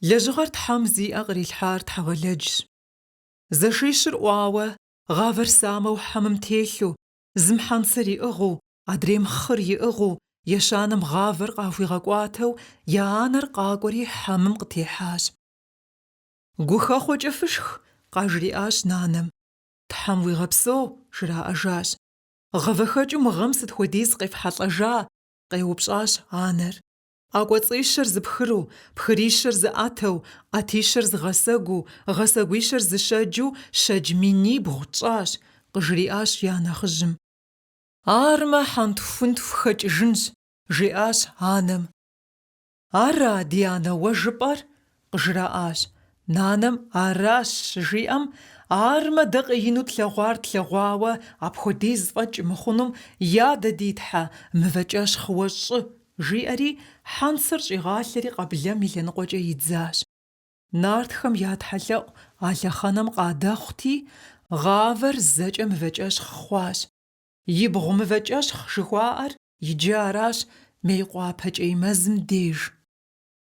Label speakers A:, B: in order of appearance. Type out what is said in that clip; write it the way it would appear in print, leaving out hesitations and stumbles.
A: Лэжьыгъэр Тхьэм зи ӏэ кърилъхьар Тхьэгъэлэджщ. Зэшищыр ӏуауэ, гъавэр самэу хьэмым телъу, зым хьэнцэр иӏыгъыу, адрейм хъыр иӏыгъыу, ещанэм гъавэр къахуигъэкӏуатэу я анэр къакӏуэри хьэмым къытехьащ. Гухэхъуэкӏэ фышх, къажриӏащ нанэм. Тхьэм уигъэпсэу, жраӏэжащ. Гъавэхэкӏыу мы гъэм сыт хуэдиз къефхьэлӏэжа? къеупщӏащ анэр. ӏэкӏуэцӏищэр зыпхыру, пхырищэр зыӏэтэу, ӏэтищэр зыгъэсэгуу, гъэсэгуищэр зыщэджу щэдж минибгъу тщӏащ, къыжриӏащ я нэхъыжьым. Армэ, хьэнтху-фынтху хэкӏыжынщ, жиӏащ анэм. Ара, ди анэ, уэ жыпӏэр? къыжраӏащ. Нанэм аращ щыжиӏэм, армэ дэ къиину тлъэгъуар тлъэгъуауэ, апхуэдиз фӏэкӏ мыхъунум, я дэ ди Тхьэ, мывэкӏэщхъ уэ щӏы, жиӏэри, хьэнцэр щӏигъалъэри къэблэм и лъэныкъуэкӏэ идзащ. Нартхэм я тхьэлъэӏу а лъэхъэнэм къадэхъути, гъавэр зэкӏэ мывэкӏэщхъ хъуащ. Ибгъу мывэкӏэщхъ жыхуаӏэр иджы аращ Мейкъуапэ кӏей мэзым деж.